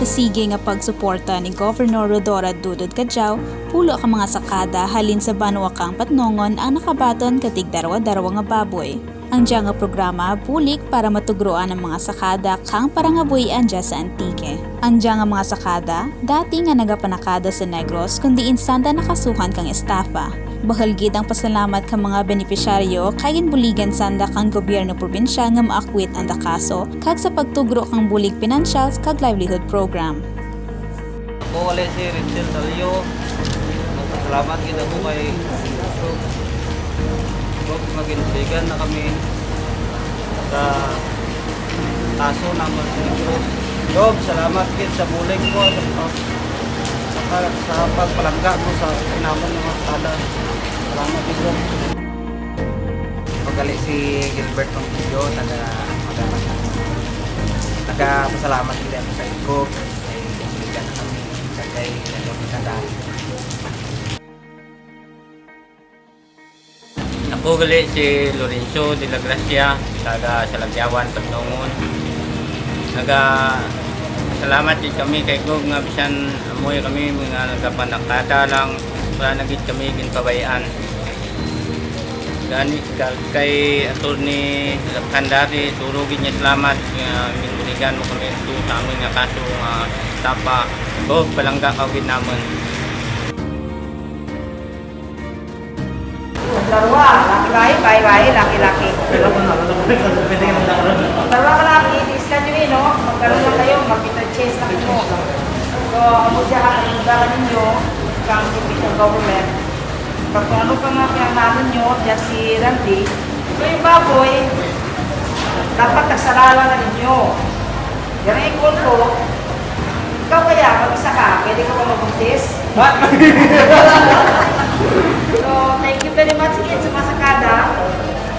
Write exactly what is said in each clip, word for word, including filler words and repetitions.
Sa sige nga pagsuporta ni Governor Rhodora Dodod Cadiao, pulo ka mga sakada halin sa banwa kang Patnongon ang nakabaton ka tigdarwa-darwa nga baboy. Ang dya nga programa bulig para matugroan ang mga sakada kang parangabuy-an dya sa Antique. Ang dya nga mga sakada, dati nga nagapanakada sa Negros, kon diin sanda nakasuhan kang estafa. Bahul gid ang pasalamat kang mga benepisyaryo kay ginbuligan sanda kang gobyerno probinsyal nga maakwit anda kaso, kag sa pagtugro kang bulig pinansyal kag livelihood program. Ako gali si Richard Salio. Nagpasalamat gid ako kay Gov nga ginbuligan na kami sa kaso namun sa Negros. Gov, salamat gid sa bulig mo sa, sa, sa pagpalangga mo sa namun nga sakada. Salamat gid, Gov. Ako gali si Gilbert Conquillo, taga Magallanes. Nagapasalamat gid ako kay Gov. Ako gali si Lorenzo de la Gracia, taga Salagyawan, Patnongon. Nagapasalamat gid kami kay Gov nga bisan amoy kami mga nagapanakada lang, wara na gid kami ginpabay-an. Gani, kay Attorney Lakhandari, duro gid nga salamat nga ginbuligan mo kami dito sa amun nga kaso nga estafa. Gov, palangga kaw gid namun. Darwa, laki-laki, bayi-bayi, laki-laki. Darwa ka laki, di istorya, no? Magkaroon lang kayo, magkita chance na kayo. So, amo dya ang kalingawan ninyo, kang provincial government. Pag kung ano pa nga kinahanglan ninyo, dyan si Randy. So, yung baboy, dapat nagsarala na ninyo. Yan ang i-call ko. Ikaw kaya, mag-isa ka, pwede ka ba mabuntis? What? So, thank you very much again sa mga sakada.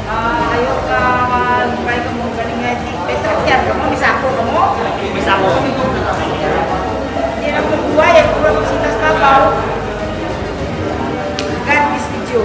Ah, ayaw ka mag-try ka mo, galing nga, di, basta kaya ka mo, may sako ka mo. May sako. Hindi na mo buhay, ay puro mo sitas babaw. God is with you.